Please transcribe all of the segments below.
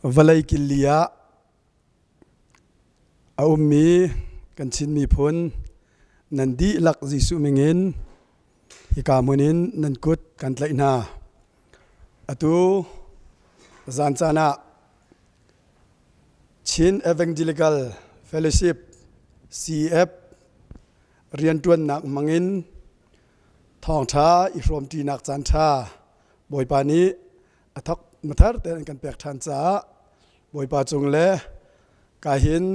Vawlei killi ah a ummi kan Chin miphun nan dihlak Jesuh mingin hika hmun in nan kut kan tlaih hna. Atu zan caan ah Chin Evangelical Fellowship CEF rianṭuannak hmangin thawngṭha i hrawmṭinak caanṭha Bawipa nih a thok mathar te an kan pek ṭhan caah Bawipa cung le ka hin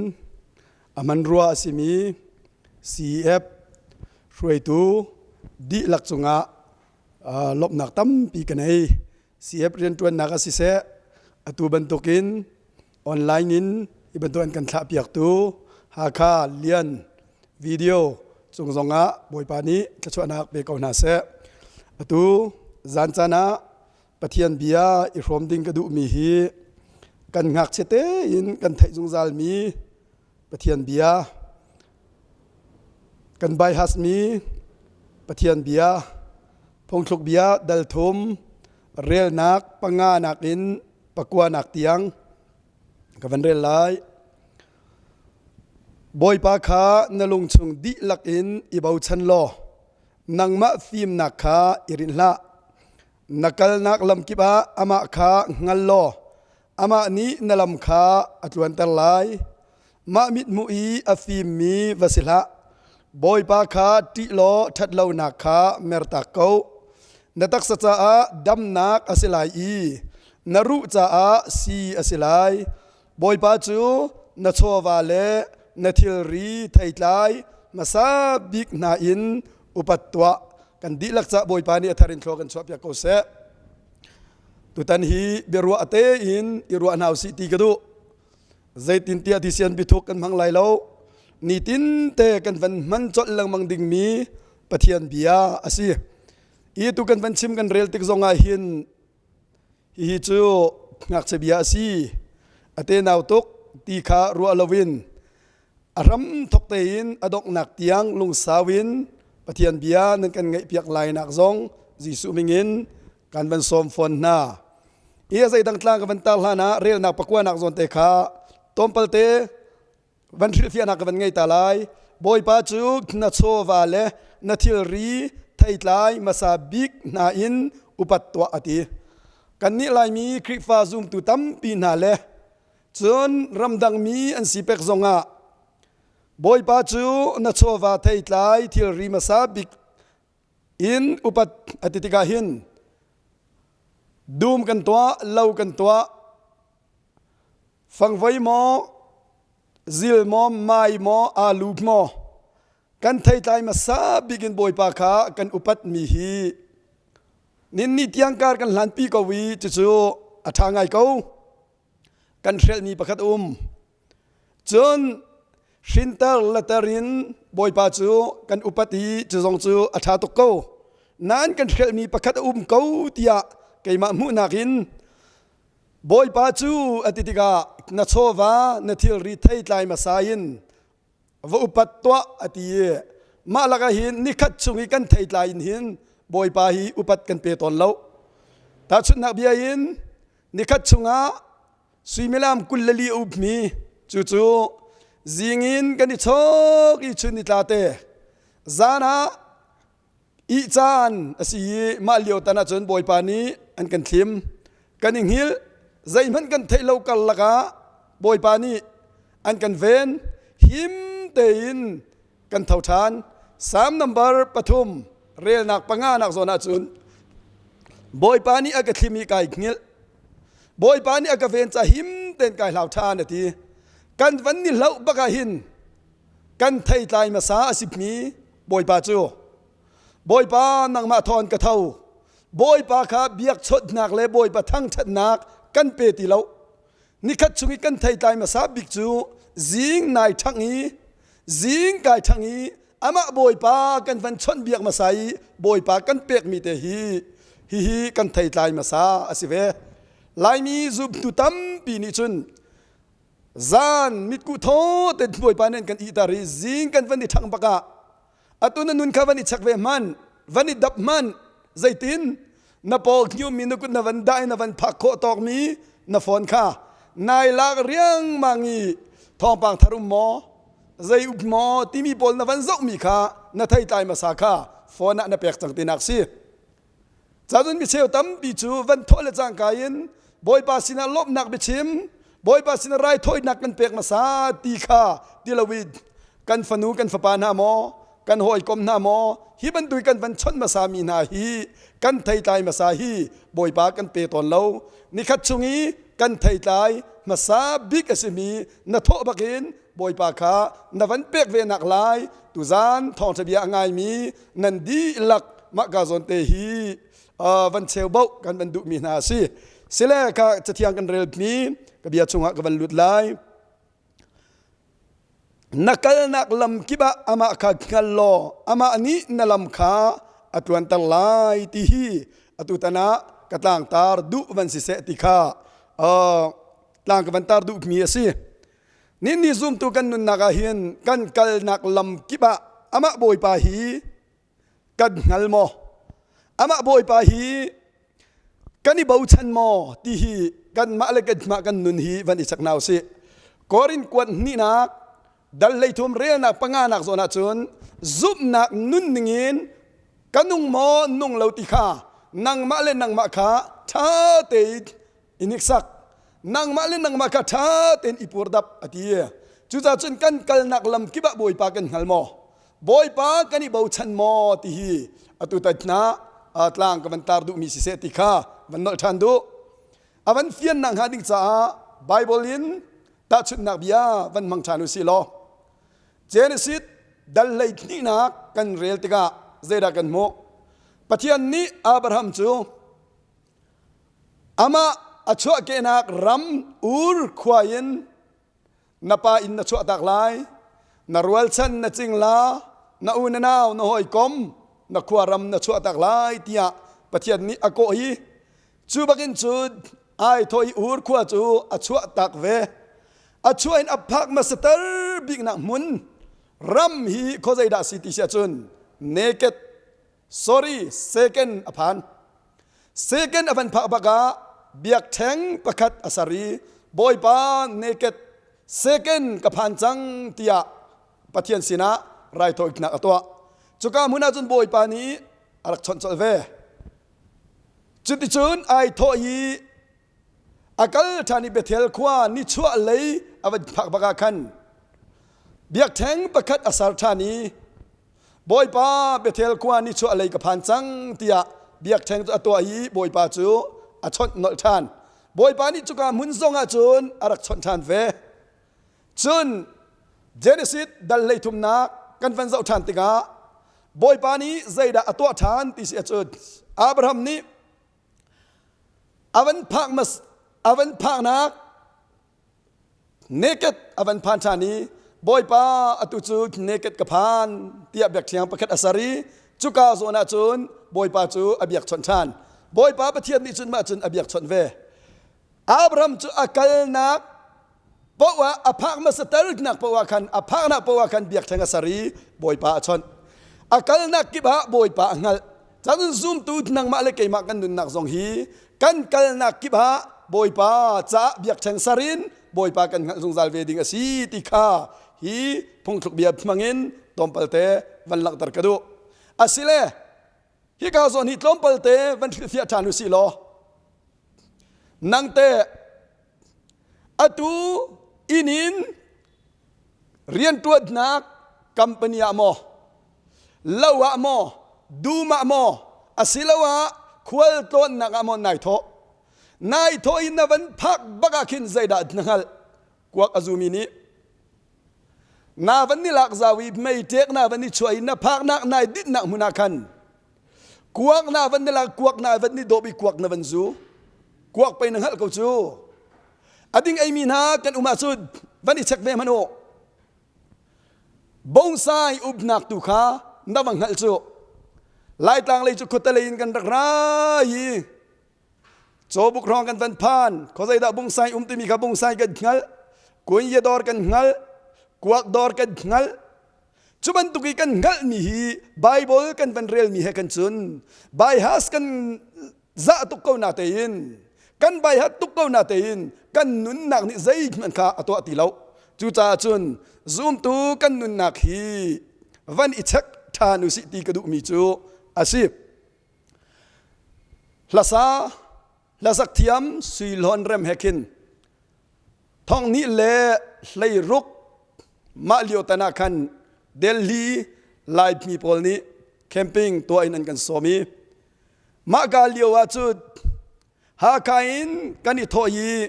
a hmanrua a simi CEF hruaitu dihlak cungah lawmhnak tampi ka nei. CEF rianṭuannak ah siseh atu bantukin online in hi bantuk an kan thlahpiaktu Hakha Lian video cung zongah Bawipa nih thluachuahnak pe ko hna seh. Atu zan caan ah Pathian bia i hrawm ding ka duhmi hi kan ngakchia tein kan theih zungzalmi Pathian bia kan baihasmi Pathian bia phungthluk bia dal thum relnak panga nakin pakua nak tiang ka van rel lai. Bawipa kha na lungchung dihlak in i bochan law nangmah fimnak kha i rinh hlah. Na kalnak lamkip ah amah kha hngal law amah nih na lam kha a tluanter lai. Mah mithmuh i a fimmi va si hlah. Bawipa kha ṭih law ṭhatlonak kha mertak ko. Na taksa caah damnak a si lai i na ruh caah sii a si lai. Bawipa cu na chawva le na thilri theitlai hmasa bik hna in upat tuah. Kan dihlak cah Bawipa nih a thar in thlua kan chuahpiak ko seh. Tutan hi biaruah tein i ruah hna usih ti ka duh. Zeitintiah thisen biathuk kan hmang lai lo. Nitin te kan van hman colh lengmang dingmi Pathian bia a si. I tu kan van chim kan rel tik zongah hin hihi cu ngakchia bia a si. A tenau tuk ti kha ruah loin a hram thok tein a donghnak tiang lungsau in Pathian bia nan kan ngaihpiak lainak zong Jesuh mingin kan van sawm fawn hna. I a zeidang tlang ka van tar hlan ah relnak pakuanak zawn te kha tlawmpal te van hrilhfiahnak ka van ngei ta lai. Bawipa cu na chawva le na thilri theitlai hmasa bik hna in upat tuah a ti. Kannih Laimi Khrihfa zumtu tampi hna le cun ramdangmi an si pek zongah Bawipa cu na chawva theitlai thilri hmasa bik in upat a ti tikah hin dum kan tuah lo kan tuah fangvoi maw zil maw mai maw alu maw kan theitlai hmasa bik in bawipa kha kan upat mi hi nin ni tiang kar kan hlanpi ko i cucu a ṭha ngai ko kan hrelhmi pakhat um Cun hrinter later in Bawipa cu kan upat i cu zong cu a ṭha tuk ko. Nain kan hrelhmi pakhat a um ko tiah keimah hmuhnak in Bawipa cu a ti tikah na chawva na thilri theitlai hmasa in va upat tuah a ti i mah lakah hin nikhat chung i kan theitlai in hin Bawipa hi upat kan pe tawn lo. Tahchunhnak bia in nikhat chungah Suimilam 24 a upmi cucu zing in kan i chawk i chun nitla te zan ah ih caan a si i mah lio tan ahcun Bawipa nih an kan thlim kan i hngilh zeihmanh kan theih lo karlak ah Bawipa nih an kan ven him tein kan tho ṭhan. Salm number 3 relnak panga nak zawn ahcun Bawipa nih a ka thlim i kai hngilh. Bawipa nih a ka ven ca him tein kai hlau ṭhan a ti. Kan van ni hloh bak ah hin kan theitlai hmasa a sipmi Bawipa cu Bawipa nangmah thawn ka tho. Bawipa kha biakchawnhnak le Bawipa thangṭhatnak kan pe ti lo. Nikhat chung i kan theitlai hmasa bik cu zing nai ṭhangh i zing kai ṭhangh i amah Bawipa kan van chawnhbiak hmasa i Bawipa kan pekmi te hi hihi kan theitlai hmasa a si ve. Laimi zumtu tampi nih cun zan mitkuh thaw te Bawipa nih an kan ihter i zing kan van i ṭhangh bak ah atu na nun kha van i check ve hmanh van i dap hmanh zeitin na paw hniummi na kut na van dah i na van phak khawh tawkmi na phone kha. Nai lak riangmang i thawngpang thar um maw, zei up maw timi pawl na van zohmi kha na theitlai hmasa kha phone ah na pek cang tinak si. Cun micheu tampi cu van thawh le cangka in Bawipa sinah lawmhnak biachim, Bawipa sinah raithawinak kan pek hmasa ti kha ti loin kan fanu kan fapa hna maw, kan hawikom hna maw, hi bantuk kan van chawnh hmasa mi hna hi kan theitlai hmasa hi Bawipa kan pe tawn lo. Nikhat chung i kan theitlai hmasa bik a simi na thawh bakin Bawipa kha na van pek ve nak lai tuzan thawngṭha bia a ngaimi nan dihlak mah ka zawn te hi van cheu boh kan van duhmi hna a si. Sile ka cathiang kan relmi ka bia chungah ka van lut lai. Na kalnak lam kip ah amah kha hngal law amah nih na lam kha a tluanter lai ti hi atutan ah ka tlangtar duh van si seh ti kha tlang ka van tar duhmi a si. Ninni zumtu kan nunnak ah hin kan kalnak lam kip ah amah Bawipa hi kan hngal maw? Amah Bawipa hi kan i bochan maw ti hi kanmah le kanmah kan nun hi van i chek hna usih. Korin kuat hnihnak dal hleithum relnak panganak zawn ah cun zumhnak nun ningin ka nung maw nung lo ti kha nangmah le nangmah kha ṭha tein i hniksak nangmah le nangmah kha ṭha tein i purdap a ti. Cucaah cun kan kalnak lam kip ah Bawipa kan hngal maw? Bawipa kan i bochan maw ti hi atu tan ah tlang ka van tar duhmi siseh ti kha van nolh ṭhan duh. A van fiannak hnga ding caah Bible in tahchunhnak bia van hmang ṭhan u sih law Genesis dal hleihnihnak kan rel tikah zeidah kan hmuh? Pathian nih Abraham cu Amah a chuahkehnak ram Ur khua in na pa inn na chuahtak lai, na rualchan na cingla, na u na nau na hawikom, na khuaram na chuahtak lai tiah Pathian nih a kawh i cu bakin cun ai thawh i Ur khua cu a chuahtak ve. A chuah in a phak hmasater biknak hmun ram hi khuazei dah si ti si ahcun naked sorry second a phan second a van phak bak ah biakṭheng pakhat a ser i bawipa naked second ka phan cang tiah Pathian sinah raithawinak a tuah cuka hmun ah cun bawipa nih a rak chawnh colh ve cuticun ai thawh i a kal ṭhan i Bethel khua nichuah lei a van phak bak ah khan biakṭheng pakhat a ser ṭhan i Bawipa Bethel khua nichuah lei ka phan cang tiah biakṭheng cu a tuah i Bawipa cu a chawnh nolh ṭhan. Bawipa nih cuka hmun zong ah cun a rak chawnh ṭhan ve. Cun Genesis dal hleithumnak kan van zoh ṭhan tikah Bawipa nih zeidah a tuah ṭhan ti si ahcun Abraham nih a van phak mas a van phaknak Naked a van phan ṭhan i Bawipa atu cu naked ka phan tiah biakṭheng pakhat a ser i cuka zawn ah cun Bawipa cu a biakchawnh ṭhan. Bawipa Pathian nih cun mah cun a biakchawnh ve. Abraham cu a kalnak paoh ah a phak hmasaternak paoh ah khan a phaknak paoh ah khan biakṭheng a ser i Bawipa a chawnh. A kalnak kip ah Bawipa a hngalh. Cun zumtu nangmah le keimah kan nunnak zong hi kan kalnak kip ah Bawipa caah biakṭheng ser in Bawipa kan hngalh zungzal ve ding a si ti kha hi phungthluk bia hmangin tlawmpalte van langhter ka duh. Asile hika zawn hi tlawmpalte van hrilhfiah ṭhan u sih law nangte atu inn in rianṭuannak company ah maw lo ah maw dum ah maw asiloah khual tlawnnak ah maw nai thawh nai thawh i na van phak bak ah khin zeidah na hngalh kuak a zumi nih na van ni lak zau i mei ṭek na van i chuah i na phaknak nai dinhnak hmun ah khan kuak na van ni lak kuak na van ni dawp i kuak na van zu kuak pei na hngalh ko cu a ding eimi hna kan um ahcun van i check ve hmanh u Bonsai upnak tu kha na va hngalh cu Laitlang lei cu khuatelei in kan rak ra i Cawbuk hrawng kan van phan khuazei dah bungsai um timi kha bungsai kan hngalh kunya dawr kan hngalh kuak dawr kan hngalh cu bantuk i kan hngalhmi hi Bible kan van relmi he kan cun baihas kan zah tuk ko na tein. Kan bai hat tuk ko na tein kan nunnak nih zeihmanh kha a tuah ti lo. Cucaah cun zumtu kan nunnak hi van i check ṭhan usih ti ka duhmi cu a si. Hlasa hlasak thiam Sui Hlawn Rem he khin thong hnih le 16 mah lio tan ah khan Delhi Laimi pawl nih camping tuah in an kan sawm i mah ka lio ah cun Hakha in kan i thawh i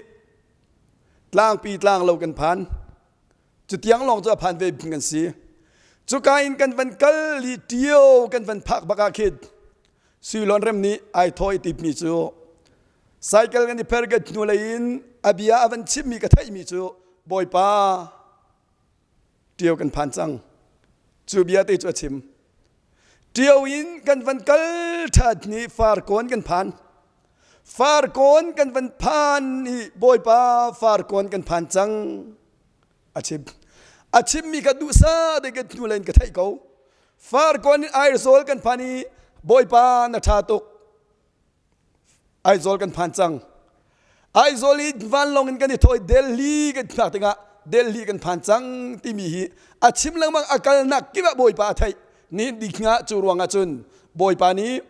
tlangpi tlang lo kan phan. Cutiang lawng cu a phan ve kan si. Cuka in kan van kal i Tio kan van phak bak ah khin Suilon rem nih ai thawh i tipmi cu cycle kan i pher ka hnu lei in a bia a van chimmi ka theihmi cu Bawipa Tio kan phan cang. Cu bia te cu a chim. Tio in kan van kal ṭhan i Farkawn kan phan. Farkawn kan van phan i Bawipa Farkawn kan phan cang. A chim. A chimmi kha duhsah te ka hnu lei in ka theih ko. Farkawn in Aizawl kan phan i Bawipa na ṭha tuk. Aizawl kan phan cang. Aizawl i vanlawng in kan i thawh i Delhi kan phak tikah Delhi kan phan cang timi hi a chim lengmang a kalnak kip ah Bawipa a theih. Ni ding ah cu ruangah cun Bawipa nih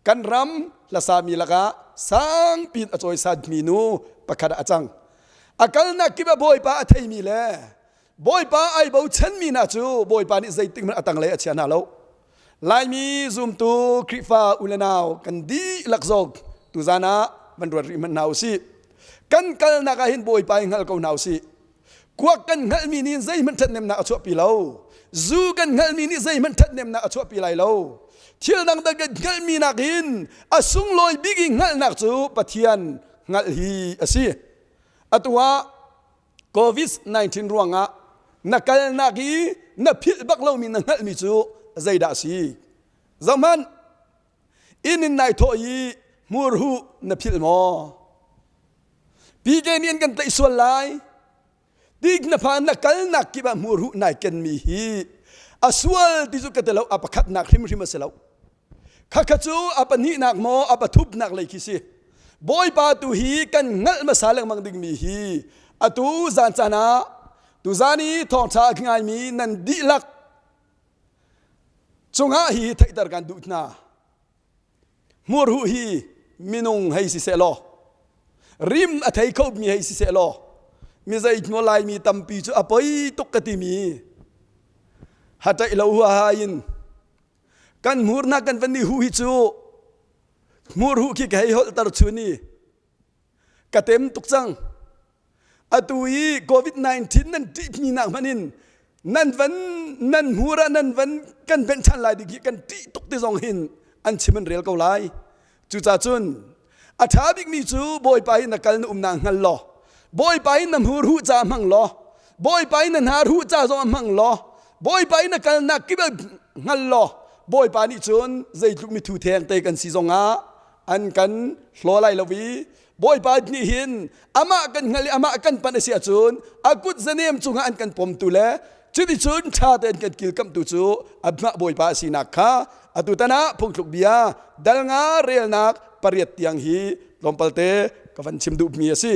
kan ram hlasami lakah sangpi in a cawisanmi nu pakhat ah a cang. A kalnak kip ah Bawipa a theimi le Bawipa ai bochanmi hna cu Bawipa nih zeitik hmanh a tanglei a chia hna lo. Laimi zumtu Khrihfa u le nau kan dihlak zong tuzan ah van ruat rih hmanh hna usih. Kan kalnak ah hin Bawipa hi hngal ko hna usih. Kuak kan hngalhmi nih zeihmanh ṭhathnemnak a chuahpi lo. Zu kan hngalhmi nih zeihmanh ṭhathnemnak a chuahpi lai lo. Thil dangdang kan hngalhmi nakin a sunglawi bik i hngalhnak cu Pathian hngalh hi a si. Atu ah COVID-19 ruangah na kalnak i na philh bak lomi na hngalhmi cu zeidah a si? Zohhmanh, inn in nai thawh i hmurhuh na philh maw? PK nih an kan tlaih sual lai. Tik na phan na kalnak kip ah hmurhuh nai kenmi hi a sual ti cu ka ti lo, a pakhatnak hrimhrim a si lo. Khakha cu a pahnihnak maw a pathumnak lei khi si. Bawipa tu hi kan hngalh hmasa lengmang dingmi hi atu zan caan ah tuzan i thawngṭha a ngaimi nan dihlak cungah hi theihter kan duh hna. Hmurhuh hi minung hei si seh law rim a thei kho mi hei si seh law mi zei laimi tampi cu a poi tuk ka timi hataih lo huaha in Kan hmurnak kan van i huh hi cu hmurhuh khi ka hei holhter chun i ka tem tuk cang. Atu i COVID-19 nan ṭihmi nak hmanh in nan van nan hmur ah nan van kan benh ṭhan lai ding hi kan ṭih tuk ti zong hin an chim an rel ko lai. Cucaah cun a ṭha bikmi cu Bawipa hi na kal na umnak hngal law Bawipa hi na hmur huh ca hmang law Bawipa hi na hnar huh ca zong hmang law Bawipa hi na kalnak kip hngal law Bawipa nih cun zeitluk mithu theng te kan si zongah an kan hlaw lai lo i Bawipa nih hin amah kan hngal i amah kan panh a si ahcun a kut zanem cungah an kan pomtu le cuticun ṭha tein kan kilkamhtu cu amah Bawipa a sinak kha atu tan ah phungthluk bia dal nga relnak pariat tiang hi tlawmpalte ka van chim duhmi a si.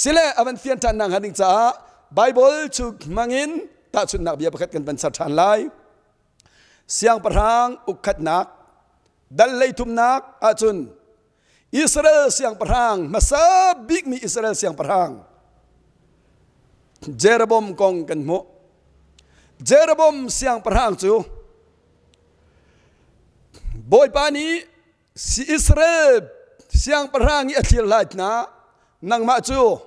Sile a van fian ṭhan nak hnga ding caah Bible cu hmangin tahchunhnak bia pakhat kan van ser ṭhan lai. Siangpahrang ukkhatnak dal leithumnak ahcun Israel siangpahrang hmasa bikmi Israel siangpahrang Jeroboam kong kan hmuh. Jeroboam siangpahrang cu Bawipa nih Israel siangpahrang i a thlir lai hna nangmah cu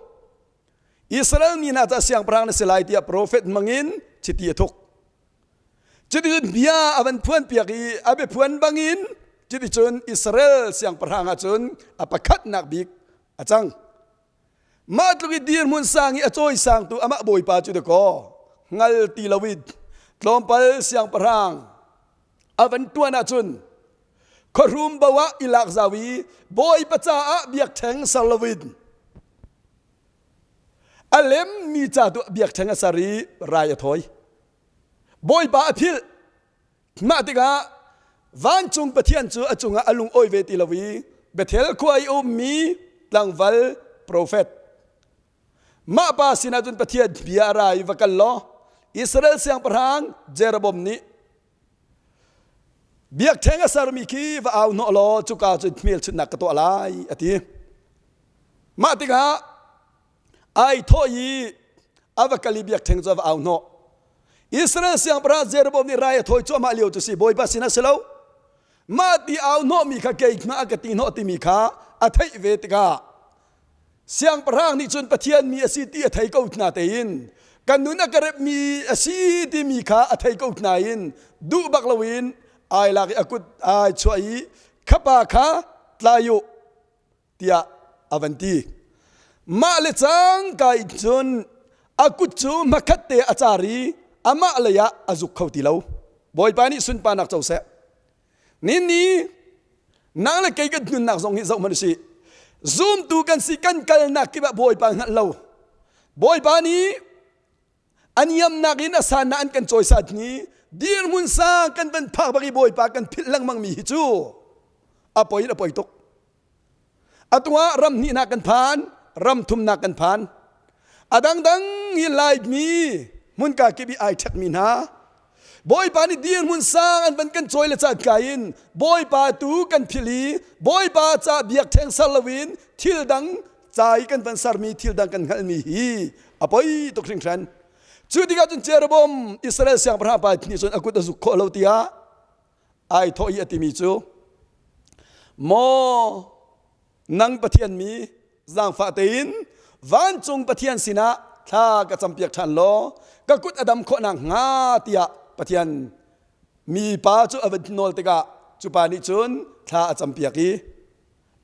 Israel mi hna ca siangpahrang na si lai tiah profet hmangin chiti a thuk. Cuticun bia a van phuanpiak i a biaphuan bangin cuticun Israel siangpahrang ah cun a pakhatnak bik a cang. Mah tluk i dirhmun sang i a cawisangtu amah bawipa cu dakaw hngal ti loin tlawmpal siangpahrang a van ṭuan ahcun khuahrum bo ah i lak zau i bawipa caah biakṭheng ser loin a lemmi ca tu biakṭheng a ser i rai a thawi. Bawipa a philh. Mah tikah vancung Pathian cu a cungah a lung awi ve ti lo i Bethel khua i a ummi. tlangval profet. Mah pa sinah cun Pathian bia a ra i va kal law Israel siangpahrang Jeroboam nih biakṭheng a sermi khi va au hnawh law cuka cun hmelchunhnak ka tuah lai a ti. Mah tikah ai thawh i a va kal i biakṭheng cu a va au hnawh. Israel siangpahrang Jeroboam nih rai a thawi cuahmah lio cu si Bawipa sinah si lo. Mah ti au hnawhmi kha keimah a ka ti hnawh timi kha a theih ve tikah Siangpahrang nih cun Pathian mi a si ti a thei ko hna tein kan nun a ka repmi a si timi kha a thei ko hna in duh bak loin ai lak i a kut ai chuah i khapa kha tlai u tiah a van ti. Mah le cangka in cun a kut cu hmakhat te a car i amah lei ah a zuk kho ti lo. Bawipa nih sunparnak co seh. Ni nang le kei kan nunnak zong hi zoh hmanh usih. Zumtu kan si kan kalnak kip ah Bawipa hngalh lo. Bawipa nih a niamnak in a sannak an kan cawisat ni dirhmun sang kan van phak bak i Bawipa kan philh lengmang mi hi cu a poi in a poi tuk. Atu ah ram hnihnak kan phan, ram thumnak kan phan. A dangdang hi Laimi hmunka kip i ai ṭhekmi hna Bawipa nih dirhmun sang an van kan cawi le cangka in Bawipa tu kan philh i Bawipa ca biakṭheng ser loin thil dang ca i kan van sermi thil dang kan hngalhmi hi a poi tuk hringhran. Cu tikah cun Jeroboam Israel siangpahrang pa nih cun a kut a zuk khawh lo tiah ai thawh i a timi cu maw nang Pathian mi zaangfah tein vancung Pathian sinah thla ka campiak ṭhan law ka kut a dam khawh nakhnga tiah Pathian mipa cu a va nawl tikah cu pa nih cun thla a campiak i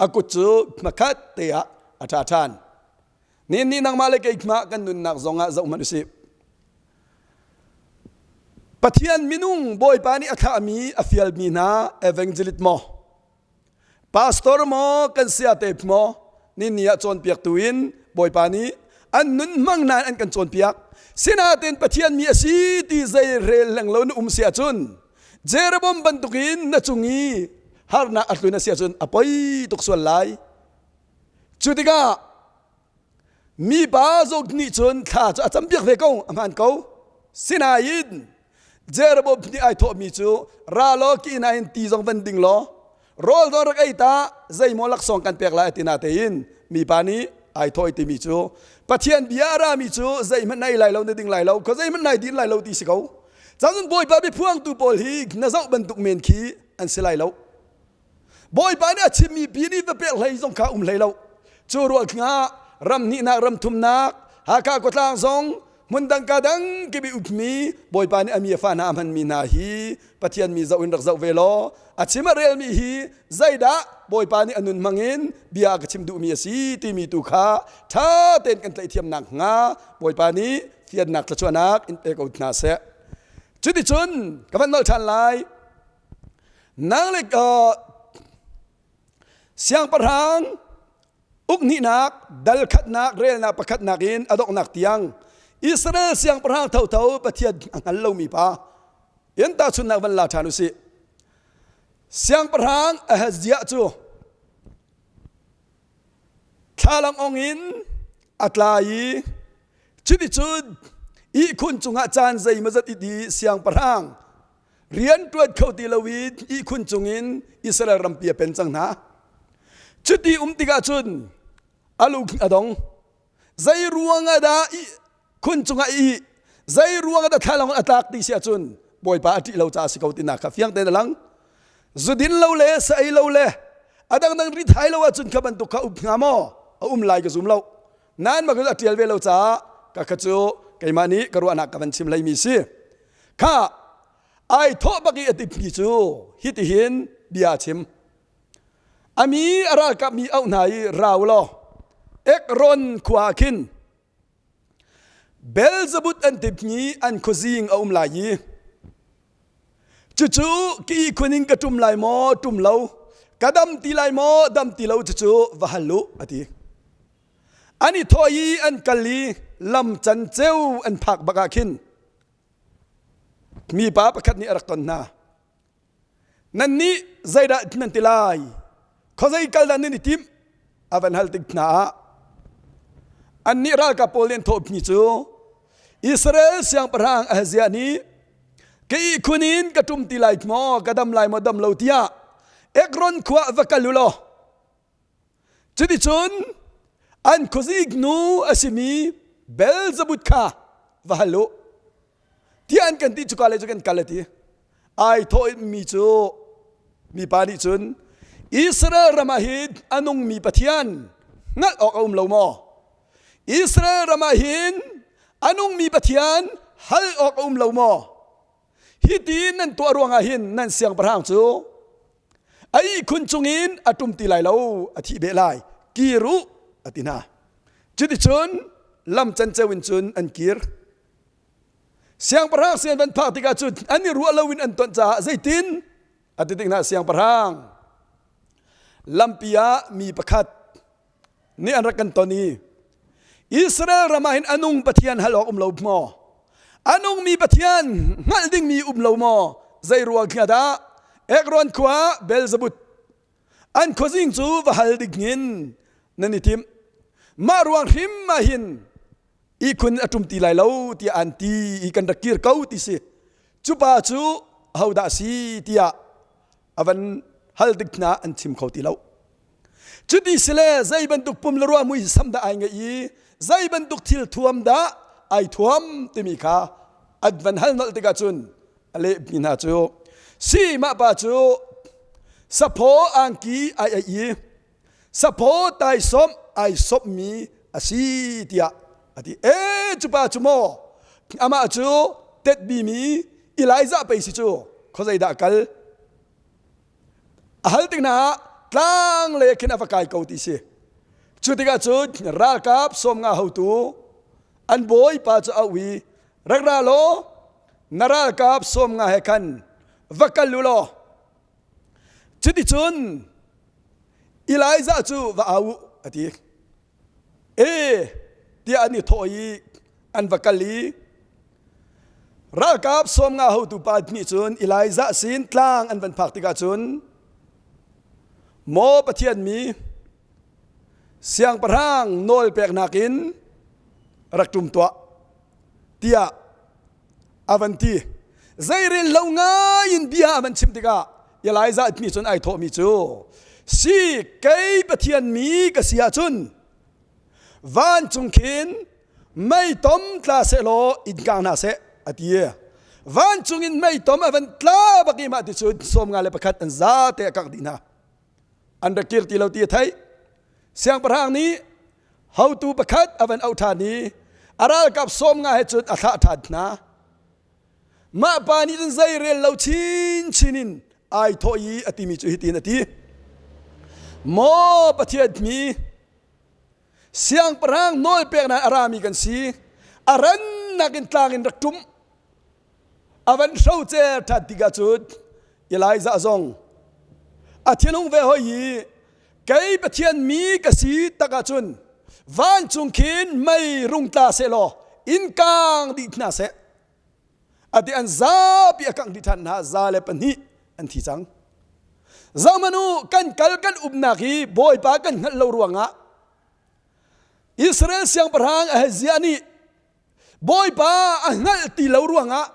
a kut cu hmakhat te ah a ṭha ṭhan. Nihin ni nangmah le keimah kan nunnak zongah zoh hmanh usih. Pathian minung Bawipa nih a thlahmi a fialmi hna evangelist maw pastor maw kan siate maw ni ni ah cawnpiaktu in Bawipa nih an nun hmang nain an kan cawnpiak sinain Pathian mi a si ti zei rel leng lo na um si ahcun Jeroboam bantukin na cung i harnak a tlun a si ahcun a poi tuk sual lai Cu tikah mipa zawt nih cun thla cu a campiak ve ko, a hmaan ko. Sinain Jeroboam nih ai thawhmi cu ra law ki nain ti zong van ding law rawl zong rak ei ta zeimaw laksawng kan pek lai ti na tein mipa nih ai thawh i timi cu Pathian bia a rami cu zeihmanh na ei lai lo na ding lai lo kho zeihmanh nai din lai lo ti si ko. Cun Bawipa biaphuangtu pawl hi na zoh bantuk men khi an si lai lo. Bawipa nih a chimmi pi nih va pek hlei zong kha um hlei lo. Cu ruangah ram hnihnak ram thumnak Hakha khuatlang zong hmun dang ka dang kip i upmi Bawipa nih a mi a fa hna a hmanmi hna hi Pathian mi zoh in rak zoh ve law a chim a relmi hi zeidah Bawipa nih a nun hmangin bia a ka chim duhmi a si timi tu kha ṭha tein kan tlaih hnga Bawipa nih fiannak thluachuahnak in pe ko hna seh. Cuticun ka van nolh ṭhan lai. Nang le siangpahrang ukhnihnak dal khatnak relnak pakhatnak in a donghnak tiang Israel siangpahrang thotho Pathian a hngal lomi pa in tahchunhnak van la ṭhan usih. Siangpahrang Ahaziah cu thlalang ong in a tla i cuticun ihkhun cungah caan zeimawzat it i siangpahrang rian ṭuan kho ti lo in ihkhun cungin Israel rampi a pen cang hna. Cuti um tikah cun a lung a dong. Zei ruangah dah ihkhun cungah i zei ruangah dah thlalang a tlak ti si ahcun Bawipa a ṭih lo caah a si ko tinak kha fiang tein a lang. Zudin lo le sa ei lo le a dangdang rit hai lo ahcun kha bantuk kha um hnga maw? A um lai ka zum lo. Nain mah a ṭial ve lo caah ka kha cu keimah nih ka ruahnak ka van chim hleimi si. Kha ai thawh bak i a tipmi cu hitihin bia a chim. A mi a ralkap mi auh hna i ra u law Ekron khua ah khin Beelzebub an tipmi an khuazing a um lai i cucu ka ihkhun in ka ṭum lai maw ṭum lo ka dam ti lai maw dam ti lo cucu va hal u a ti. An i thawh i an kal i lam canceu an phak bak ah khin mipa pakhat nih a rak ton hna. Nannih zeidah nan ti lai? Khuazei kal dah nan i timh? A van hal tik hna ah annih ralkap pawl nih an thawhmi cu Israel siangpahrang Ahaziah nih ka ihkhun in ka ṭum ti lai maw ka dam lai maw dam lo tiah Ekron khua va kal u law cuticun an khuazik nu a simi Belzebub kha va hal u tiah an kan ti cuka lei cu kan kal a ti ai thawhmi cu mipa nih cun Israel ram ah hin a nungmi Pathian hngalh awk a um lo maw Israel ram ah hin a nungmi Pathian hal awk a um lo maw hi ti nan tuah ruangah hin nan siangpahrang cu a ihkhun cungin a ṭum ti lai lo a thih beh lai kir u a ti hna cuticun lam canceo in cun an kir Siangpahrang sian van phak tikah cun an i ruah loin an ton caah zeitin a ti tik hna siangpahrang lampi ah mi pakhat nih an rak kan ton i Israel ram ah hin a nung Pathian hal awk um lo maw? A nungmi Pathian hngalh dingmi um lo maw? Zei ruang khi dah Ekron khua Beelzebub an khuazing cu va hal ding in nan i tim. Mah ruang hrim ah hin ihkhun a ṭum ti lai lo tiah an ti i kan rak kir ko ti si cu pa cu ahodah si tiah a van hal tik hna an chim kho ti lo cuti sile zei bantuk pum le ruah mui sam dah ai ngeih i zei bantuk thil thuam dah ai thuam timi kha an van hal nolh tikah cun a lehmi hna cu si mah pa cu saphaw angki ai ai i saphaw taisawmh ai sawmhmi a si tiah a ti. E cu pa cu maw amah cu tetbimi Elijah pei si cu khuazei dah kal a hal tik hna ah tlang le khin a va kai ko ti si. Cu tikah cun ralkap 50 hotu an bawipa cu a ui rak ra law na ralkap 50 he khan va kal u law Cuticun Elijah cu va au u a ti. E tiah an i thawh i an va kal i ralkap 50 hotu pa nih cun Elijah sin tlang an van phak tikah cun maw Pathian mi siangpahrang nawl peknak in rak ṭum tuah tiah a van ti zeirel lo ngai in bia a van chim tikah Elijah nih cun ai thawhmi cu si kei Pathian mi ka si ahcun vancung khin meitom tla sehlaw in kang hna seh a ti vancung in meitom a van tla bak i mah ti cun 51 an zate a kangh dih hna an rak kir ti lo ti a theih siangpahrang nih hotu pakhat a van auh ṭhan i a ralkap 50 he cun a thlah ṭhan hna mah pa nih cun zei rel lo chinchin in ai thawh i a timi cu hitin a ti maw Pathian mi siangpahrang nawl peknak a rami kan si a rannak in tlang in rak ṭum a van hrocer ṭhan tikah cun Elijah zong a thinhung ve hoi i kei Pathian mi ka si tak ahcun vancung khin mei rung tla sehlaw inn kang dih hna seh a ti an zapi a kangh dih ṭhan hna 102 an thi cang zohhmanh u kan kal kan umnak hi Bawipa kan hngalh lo ruangah Israel siangpahrang Ahaziah nih Bawipa a hngalh ti lo ruangah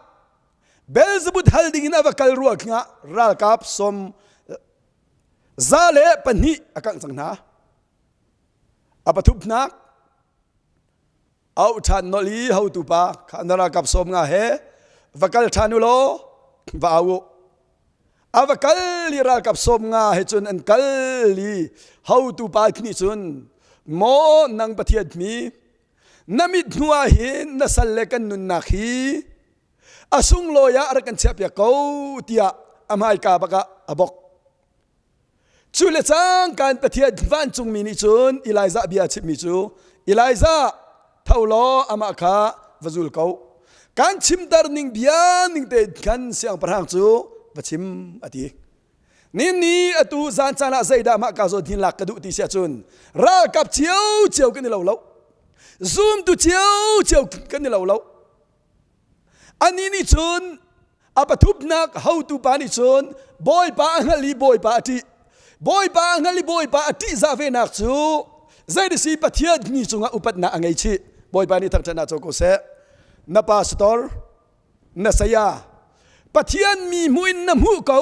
Beelzebub hal ding in a va kal ruangah ralkap 102 a kangh cang hna. A pathumnak auh ṭhan nolh i hotu pa kha na ralkap 50 he va kal ṭhan u law va au u. A va kal i ralkap 50 he cun an kal i hotu pa nih cun maw nang Pathian mi na mit hnu ah hin na sal le kan nunnak hi a sunglawi ah rak kan chiahpiak ko tiah a hmaika bak ah a bok. Cu le cangka in Pathian vancungmi nih cun Elijah bia a chimmi cu Elijah tho law amah kha va zul ko. Kan chimter ning bia ning tein khan siangpahrang cu va chim a ti. Nini atu zan caan ah zeidah mah ka zawn hin lak ka duh ti si ahcun ralkap cio kan i lo lo. Zumtu cio kan i lo lo. Anih nih cun a pathumnak hotu pa nih cun Bawipa a hngalh i Bawipa a ṭih. Bawipa a hngal i Bawipa a ṭihzah venak cu zeidisi Pathian mi cungah upatnak a ngei chih. Bawipa nih thangṭhatnak co ko seh. Na pastor, na saya, Pathian mi hmuh in na hmuh ko,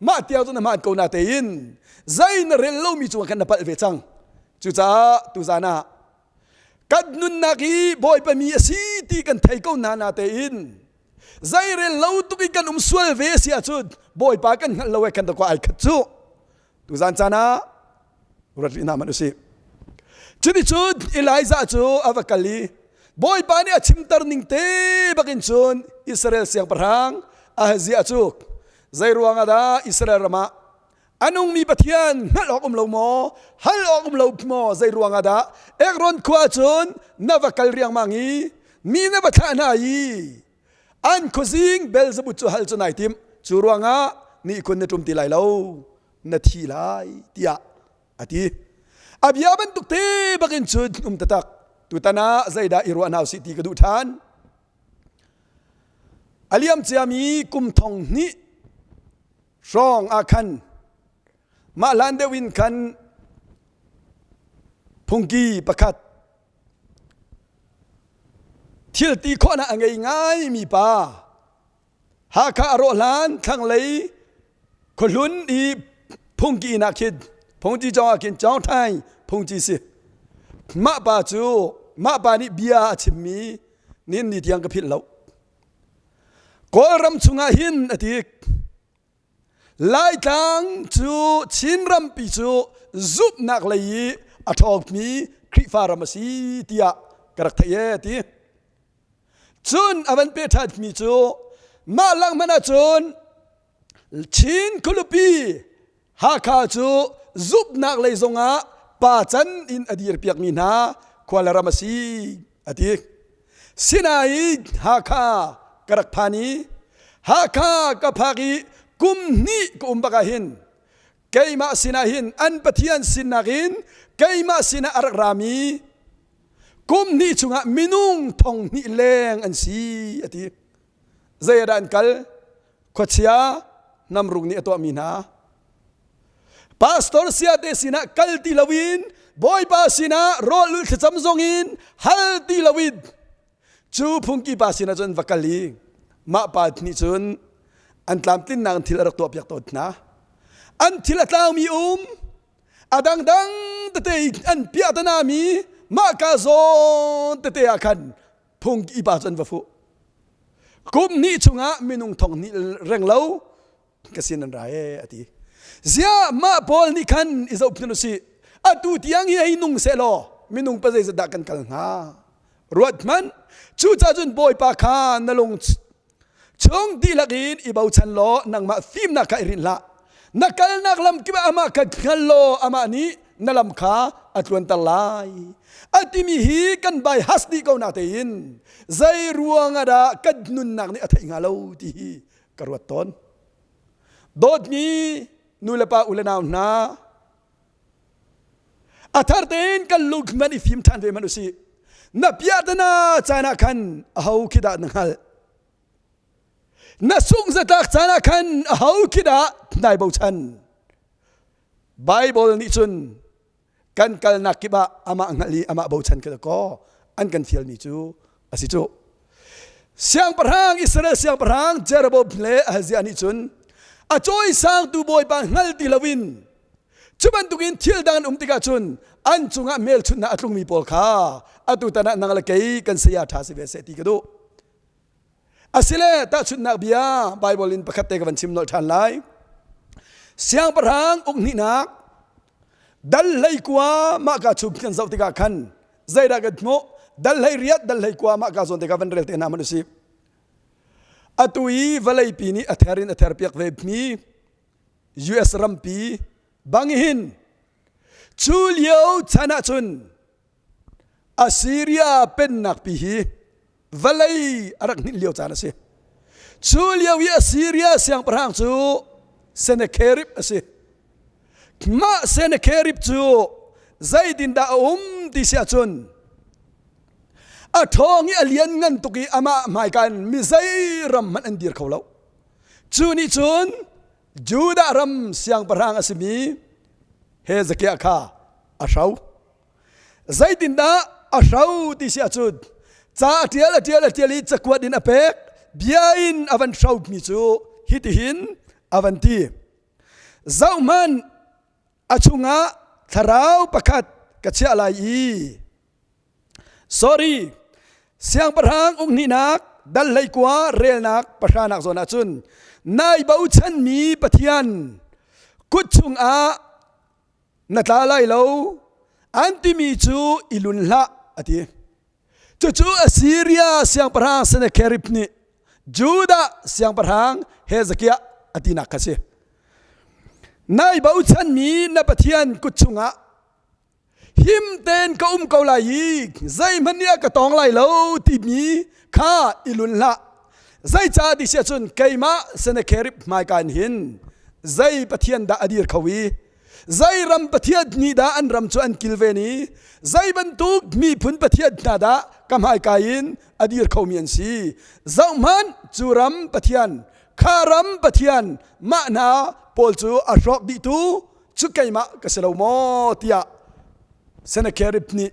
mah tiang cu na hmaan ko na tein zei na rel lomi cungah khan na palh ve cang. Cucaah tuzan ah kan nunnak hi Bawipa mi a si ti kan thei ko hna na tein zeirel lo tuk in kan um sual ve a si ahcun Bawipa kan hngalh lo e kan dawkwa ai khat cu tuzan caan ah ruat rih hna hmanh usih. Cuticun Elijah cu a va kal i Bawipa nih a chimter ning te bakin cun Israel siangpahrang Ahaziah cu zei ruangah dah Israel ram ah a nungmi Pathian hngalh awk um lo maw hal awk um lo maw zei ruangah dah Ekron khua cun na va kal riangmang i mi na va thlah hna i an khuazing Beelzebub cu hal cu nai tim cu ruangah nih khun na ṭum ti lai lo na thi lai tiah a ti. A bia bantuk te bakin cun um taktak. Tutan ah zeidah i ruah hna usih ti ka duh ṭhan. A liam ciami kum thong hnih hrawng ah khan mah hlan deuh in khan phungki pakhat thil ti khawhnak a ngei ngaimi pa Hakha a rawh hlan thlanglei khuahlun i phungki inn ah khin phungci cawng ah khin Cawng Thaing phungci si. Mah pa cu mah pa nih bia a chimmi nin ni tiang ka philh lo. Kawlram chungah hin a ti Laitlang cu Chin rampi cu zumhnak lei i a ṭhawngmi Khrihfa ram a si tiah ka rak theih ee a ti. Cun a van peh ṭhanmi cu mah lang hmanh ahcun Chin khualipi Hakha cu zumhnak lei zongah pa can in a dirpiakmi hna khua le ram a si a ti. Sinain Hakha ka rak phan i Hakha ka phak i kum hnih ka um bak ah hin keimah sinah hin an Pathian sinnak in keimah sinah a rak rami kum hnih chungah minung thong hnih leng an si a ti. Zei ah dah an kal? Khuachia namrung nih a tuahmi hna. Pastor siate sinah kal ti loin Bawipa sinah rawl ulh thlacam zongin hal ti loin cu phungki pa sinah cun va kal i mah pa nih cun an tlamtlinnak thil a rak tuahpiak tawn hna. An thil a tlaumi um a dangdang tete an piah tanami mah ka zawn tete ah khan phungki pa cu an va fuh. Kum hnih chungah minung thong hnih reng lo ka sin an ra e a ti. Ziah mah pawl nih khan i zohphin usih. Atu tiang hi hei nung seh law minung pa zeizat dah kan kal hnga? Ruat hmanh. Cucaah cun Bawipa kha na lung chung dihlak in i bochan law nangmah fimnak kha i rinh hlah. Na kalnak lam kip ah amah kha hngal law amah nih na lam kha a tluanter lai. A timi hi kan bai has dih ko na tein zei ruang ah dah kan nunnak nih a theih hnga lo ti hi ka ruat tawn. Dawtmi nu le pa u le nau hna a thar tein kan lung hmanh i fim ṭhan ve hmanh usih. Na piahtana caan ah khan aho khi dah na hngalh? Na sungzatlak caan ah khan aho khi dah nai bochan? Bible nih cun kan kalnak kip ah amah hngalh i amah bochan kha kaw an kan fialmi cu a si cu. Siangpahrang Israel siangpahrang Jeroboam le Ahaziah nih cun a cawisangtu Bawipa hngal ti loin cu bantukin thil dang an um tikah cun an cungah hmelchunhnak a tlungmi pawl kha atu tan ah nang le kei kan saya ṭha si ve seh ti ka duh. Asile tahchunhnak bia Bible in pakhat te ka van chim nolh ṭhan lai. Siangpahrang uk hnihnak dal hlei kua mah ka chung kan zoh tikah khan zeidah kan hmuh dal hlei riat dal hlei kua mah ka zawn te ka van rel te hna man usih. Atu i vawleipi nih a ther in a ther piak ve mi US rampi bang hin cu lio chan ah cun Assyria pennak pi hi vawlei a rak hninh lio caan a si. Cu lio i Assyria siangpahrang cu Sennacherib a si. Mah Sennacherib cu zeitindah a um ti si ahcun a ṭhawng i a lianngan tuk i amah hmaika in mi zei ram hmanh an dir kho lo. Cu nih cun Judah ram siangpahrang a simi. Hezekiah kha a hro. Zeitindah a hro ti si ahcun ca a ṭial a ṭial a ṭial i cakuat in a pek bia in a van hromi cu hitihin a van ti. Zohhmanh a chungah thlarau pakhat ka chiah lai i sorry siangpahrang ukhnihnak dal 19 relnak pahranak zawn ah cun nai bochanmi Pathian kut chungah na tla lai lo an timi cu i lun hlah a ti. Cucu Assyria siangpahrang Sennacherib nih Judah siangpahrang Hezekiah a tinak kha si. Nai bochanmi na Pathian kut chungah him tein ka um ko lai i zeihmanh nih a ka tawng lai lo timi kha i lun hlah. Zeicah ti si ahcun keimah Sennacherib hmaika in hin zei Pathian dah a dir kho i zei ram Pathian nih dah an ram cu an kilven i zei bantuk miphun Pathian hna dah ka hmaika in a dir khomi an si. Zohhmanh cu ram Pathian, kha ram Pathian mah hna pawl cu a hrawk dihtu cu keimah ka si lo maw tiah Sennacherib nih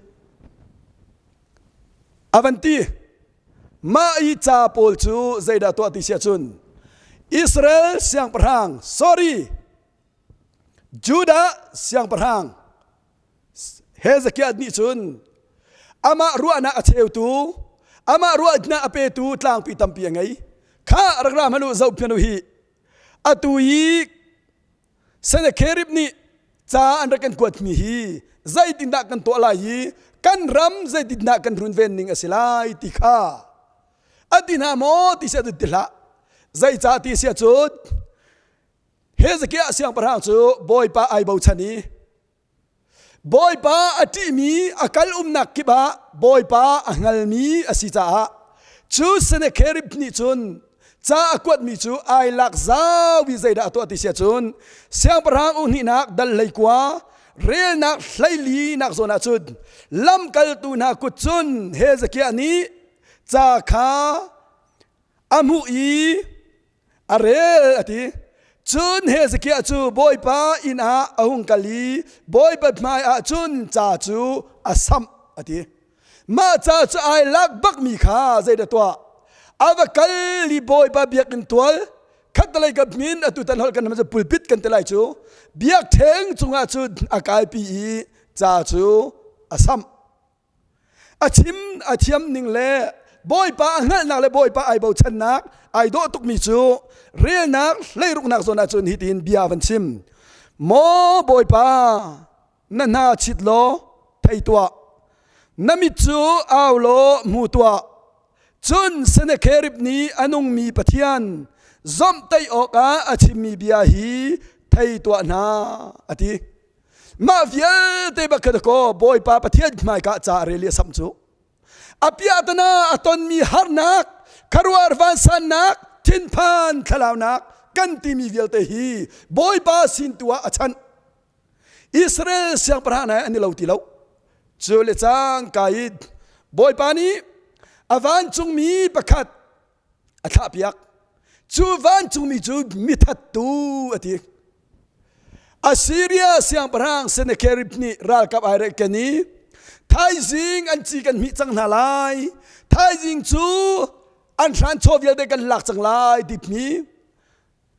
a van ti. Mah i ca pawl cu zeidah tuah ti si ahcun Israel siangpahrang sorry Judah siangpahrang Hezekiah nih cun amah ruahnak a cheutu amah ruahnak a petu tlangpi tampi a ngei. Kha rak ra hmanh u zoh hmanh u hi. Atu i Sennacherib nih ca an rak kan kuatmi hi zeitindah kan tuah lai i kan ram zeitindah kan runven ning a si lai ti kha a ti hna maw ti si ahcun ti hlah. Zeicah ti si ahcun Hezekiah siangpahrang cu Bawipa ai bochan i Bawipa a ṭihmi a kal umnak kip ah Bawipa a hngalmi a si caah cu Sennacherib nih cun ca a kuatmi cu ai lak zau i zeidah a tuah ti si ahcun siangpahrang uhnihnak dal 19 relnak 14 nak zawn ah cun lamkaltu hna kut cun Hezekiah nih ca kha a hmuh i a rel a ti. Cun Hezekiah cu Bawipa inn ah a hung kal i Bawipa hmai ah cun ca cu a samh a ti. Mah ca cu ai lak bakmi kha zeidah tuah? A va kal i Bawipa biakinn tual khattelei ka min atu tan holh kan cu pulpit kan ti lai cu biakṭheng cungah cun a kaipi i ca cu a samh. A chim a thiam ning le Bawipa a hngalhnak le Bawipa ai bochannak ai dawh tukmi cu relnak hleiruknak zawn ah cun hitin bia van chim. Maw Bawipa, na hna chit law thei tuah. Na mit cu au law hmu tuah. Cun Sennacherib nih a nungmi Pathian zomhtaih awkah a chimmi bia hi thei tuah hna, a ti. Mah vialte bak kha kaw Bawipa Pathian hmaika ca a rel i a samh cu. A piahtana a tonmi harnak, khuaruahhar vansannak, thinphan thlalaunak kan timi vialte hi Bawipa sin tu ah a chanh. Israel siangpahrang hna an i lo ti lo. Cu le cangka in Bawipa nih a vancungmi pakhat a thlahpiak. Cu vancungmi cu mithattu a ti. Assyria siangpahrang Sennacherib nih ralkap ai reh ken i thaizing an ci kan hmih cang hna lai thaizing cu an hranchaw vialte kan lak cang lai timi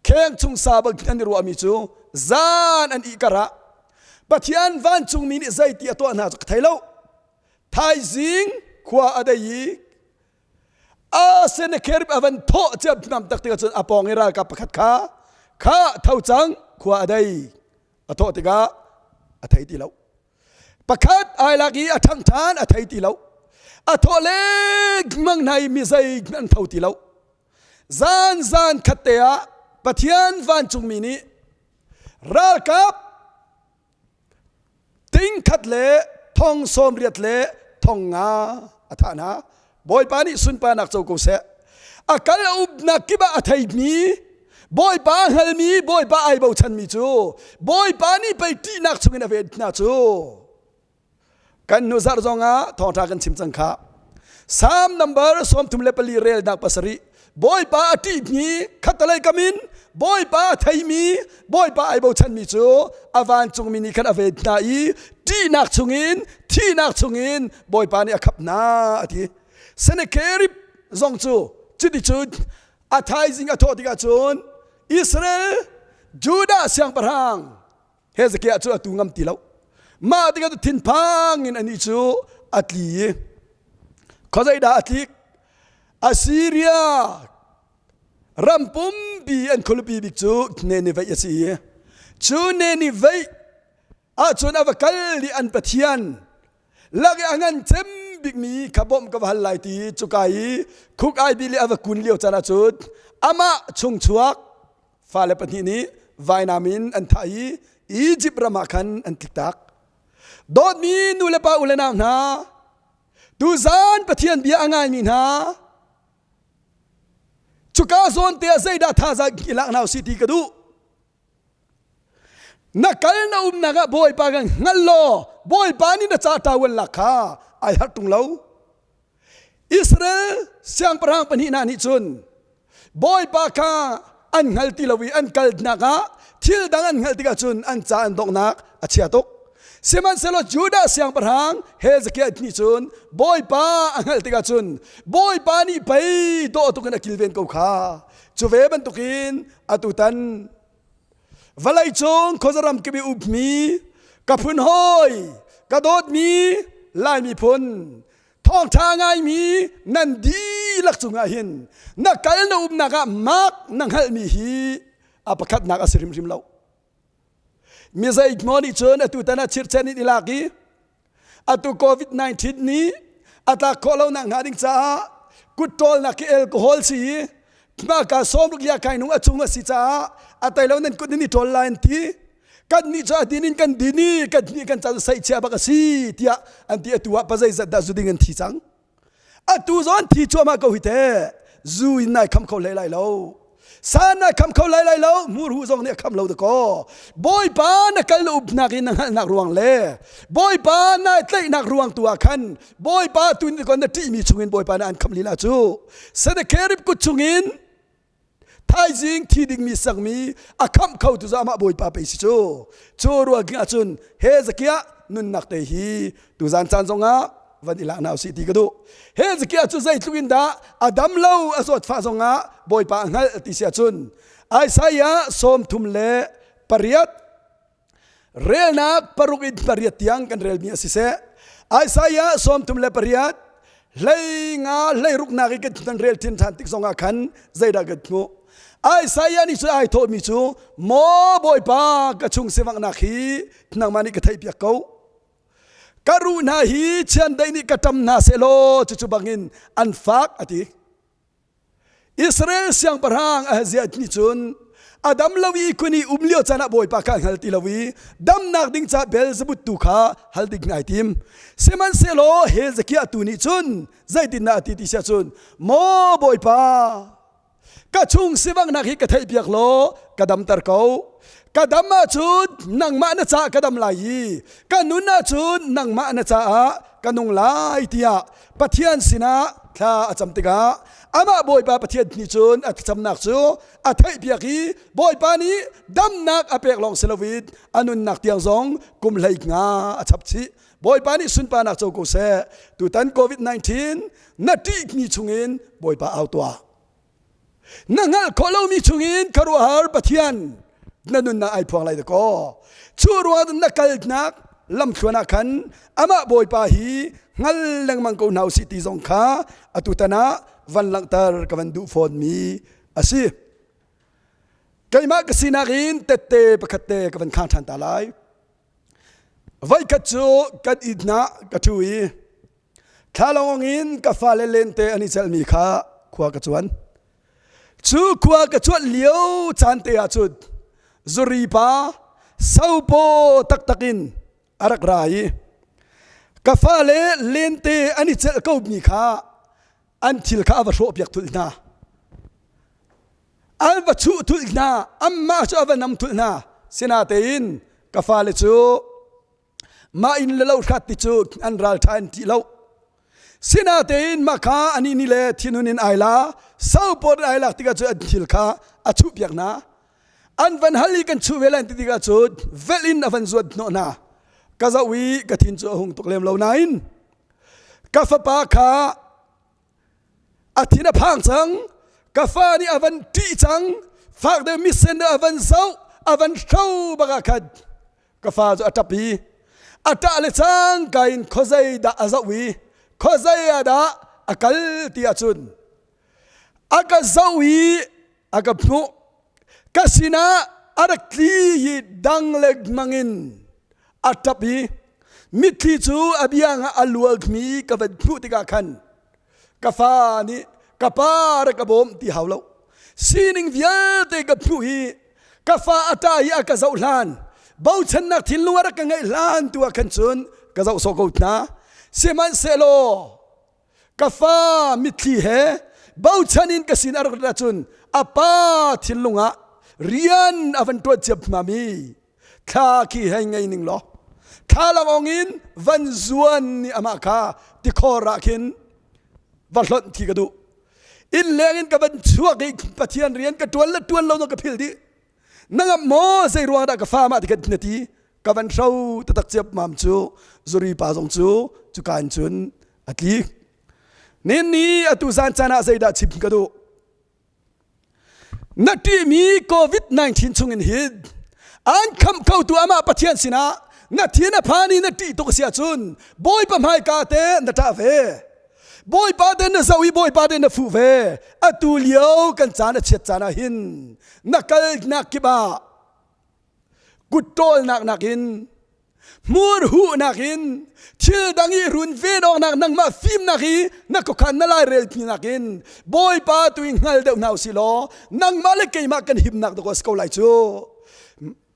kheng chung sa bang an i ruahmi cu zan an ih karah Pathian vancungmi nih zeiti a tuah hna cu ka thei lo thaizing khua a dei i A Sennacherib a van thawh ciamnam tak tikah cun a pawng i ralkap pakhat kha kha tho cang khua a dei a thawh tikah a thei ti lo pakhat ai lak i a ṭhang ṭhan a thei ti lo a thawh lengmang hna i mi zei an tho ti lo zan zan khat te ah Pathian vancungmi nih ralkap Tingkhat le thong 80 le thong nga a thah hna. Bawipa nih sunparnak co ko seh. A kal a umnak kip ah a theimi Bawipa a hngalmi Bawipa ai bochanmi cu Bawipa nih pei ṭihnak chungin a ven hna cu. Kan hnu zarh zongah thawngṭha kan chim cang kha. Psalm number 34 relnak 7 Bawipa a ṭihmi khattelei kam in. Bawipa a theimi, Bawipa ai bochanmi cu a vancungmi nih khan a ven hna i ṭihnak chungin, thihnak chungin Bawipa nih a khap hna a ti. Sennacherib zong cu cuticun a thaizing a thawh tikah cun Israel Judah siangpahrang Hezekiah cu a tu ngam ti lo. Mah tikah thinphang in anih cu a tli i khuazei dah a tlik? Assyria ram pumpi an khualipi bik cu Nineveh a si i cu Nineveh ahcun a va kal i an pathian lak i a ngan cem bikmi kha bawmh ka va hal lai ti cuka i khuk ai bil i a va kun lio caan ahcun amah chungchuak fale pahnih nih vainam in an thah i Egypt ram ah khan an tliktak. Dawtmi nu le pa u le nau hna, tuzan Pathian bia a ngaimi hna, cuka zawn te ah zeidah thazaang i lak hna usih ti ka duh. Na kal na umnak ah Bawipa kan hngal law Bawipa nih na ca ṭawan lak kha ai harh ṭung lo. Israel siangpahrang pahnih hna nih cun Bawipa kha an hngal ti lo i an kalnak ah thil dang an hngalh tikah cun an ca an donghnak a chia tuk. Sihmanhsehlaw Judah siangpahrang Hezekiah nih cun Bawipa a hngalh tikah cun Bawipa nih pei dawh tuk in a kilven ko kha. Cu ve bantukin atutan vawleicung khuazaram kip i upmi ka phun hawi ka dawtmi Lai miphun thawngṭha ngaimi nan dihlak cungah hin na kal na umnak ah mak na hngalhmi hi a pakhatnak a si hrimhrim lo. Mi zeihmaw nih cun atu tan ah chirhchan in i lak i atu COVID-19 nih a tlak khawh lo nak hnga ding caah kut ṭawlnak khi alcohol si i hmaka sawmruk ya kai nung a chung a si caah a tai lo nan kut in i ṭawl lai an ti. Kan nih cu a din in kan din i kan nih kan ca seihchia bak a si tiah an ti. Atu ah pa zeizat dah zu ding an thi cang. Atu zawn thi cuahmah ko hi teh zu in nai kham kho hlei lai lo. San nai kham kho lai lai lo. Murhu zong nih a kham lo dakaw. Bawipa na kal na upnak in na hngalhnak ruang le Bawipa nai tlaihnak ruang tu ah khan Bawipa tu ni kon na ṭihmi chungin Bawipa nih an kham lila cu Sennacherib kut chungin thaizing thi dingmi sangmi a khamh kho tu cu amah Bawipa pei si cu. Cu ruang ahcun Hezekiah nunnak te hi tuzan caan zongah van i lak hna usih ti ka duh. Hezekiah cu zeitluk in dah a dam lo a zawtfah zongah Bawipa a hngalh ti si ahcun Isaiah 38 relnak paruk in pariat tiang kan relmi a si seh. Isaiah 38 hlei nga hlei ruknak i kan rel thin ṭhan tik zongah khan zeidah kan hmuh? Isaiah nih cun ai thawhmi cu maw Bawipa ka chung sivanghnak hi nangmah nih ka theihpiak ko. Ka ruh hna hi chiandeih nih ka ṭam hna sehlaw cucu bangin an fak a ti. Israel siangpahrang Ahaziah nih cun a dam lo i kun i um lio caan ah Bawipa kha hngal ti lo i damnak ding ca Beelzebub tu kha hal ding ai tim. Sihmanhsehlaw Hezekiah tu nih cun zeitindah a ti ti siah cun maw Bawipa ka chung sivanghnak hi ka theihpiak law ka damter ko. Ka dam ahcun nangmah na caah ka dam lai i ka nun ahcun nangmah na caah ka nung lai tiah Pathian sinah thla a cam tikah amah Bawipa Pathian nih cun a thlacamnak cu a theihpiak i Bawipa nih damnak a pek lawng si loin a nunnak tiang zong kum hlei nga a chap chih. Bawipa nih sunparnak co ko seh. Tutan COVID-19 na ṭihmi chungin Bawipa au tuah. Na hngalh khawh lomi chungin khuaruahhar Pathian na nunnak ai phuang lai dakaw. Cu ruang na kalnak lamthluan ah khan amah Bawipa hi hngal lengmang ko hna usih ti zong kha atutan ah van langhter ka van duh fawnmi a si. Keimah ka sinak in tette pakhat te ka van khang ṭhan ta lai. Voikhat cu kan inn ah ka ṭhu i Thlalangawng in ka fale lente an i celhmi kha khua ka cuan. Cu khua ka cuanh lio caan te ah cun zuri pa sopaw taktak in a rak ra i ka fale lente an i celh komi kha an thil kha a va hrawhpiak thulh hna. An va chuh thulh hna, anmah cu a va nam thulh hna. Sinatein ka fale cu Mah inn le lo hrat ti cu an ralṭha in ṭih lo. Sinatein mah kha anih nih le thinhun in ai la, sopawt in ai lak tikah cu an thil kha a chuhpiak hna. An van hal i kan chuh ve lai ti tikah cun velh in a van zuat hnawh hna. Ka zoh i ka thin cu a hung tuk lem lo nain ka fapa kha a thin a phang cang. Ka fa nih a van ṭih cang. Fak deuh misen a van zoh, a van hro bak ah khan ka fa cu a ṭap i a ṭah le cangka in khuazei dah a zoh i khuazei ah dah a kal ti ahcun a ka zoh i a ka hmuh. Ka sinah a rak tli i dang lengmang in a ṭap i mitthli cu a biang ah a lualmi ka van hmuh tikah khan ka fa nih ka pa rak ka bawm ti hau lo. Sining vialte ka hmuh i ka fa a ṭah i a ka zoh hlan bochannak thinlung a rak ka ngeih hlan tu ah khan cun ka zoh sawh ko hna. Sihmanhsehlaw ka fa mitthli he bochan in ka sin a rak rat ahcun a pa thinlung ah rian a van ṭuan ciammam i thla khi hei ngei ning law thlalangawng in van zuan nih amah kha tikhor ah khin va hlonh thi ka duh. Inn leng in ka van chuak i Pathian rian ka ṭuan le ṭuan lo ka phil dih. Na ngamh maw? Zei ruang dah ka fa mah ti kan na ti? Ka van hro tatak ciammam cu zuri pa zong cu cuka in cun a tli. Nin ni atu zan caan ah zeidah chim ka duh? Na ṭihmi COVID-19 chungin hin an khamh khotu amah Pathian sinah na thin a phan i na ṭih tuk a si ahcun Bawipa hmaika te na ṭah ve. Bawipa te na zoh i Bawipa te na fuh ve. Atu lio kan caan a chiat caan ah hin na kalnak kip ah kut ṭawlnak nakin hmurhuhnak in thil dang i runven awknak nangmah fimnak i na khuakhan na lairel nak in Bawipa tu i hngal deuh hna usih law nangmah le keimah kan himnak dawk a si ko lai cu.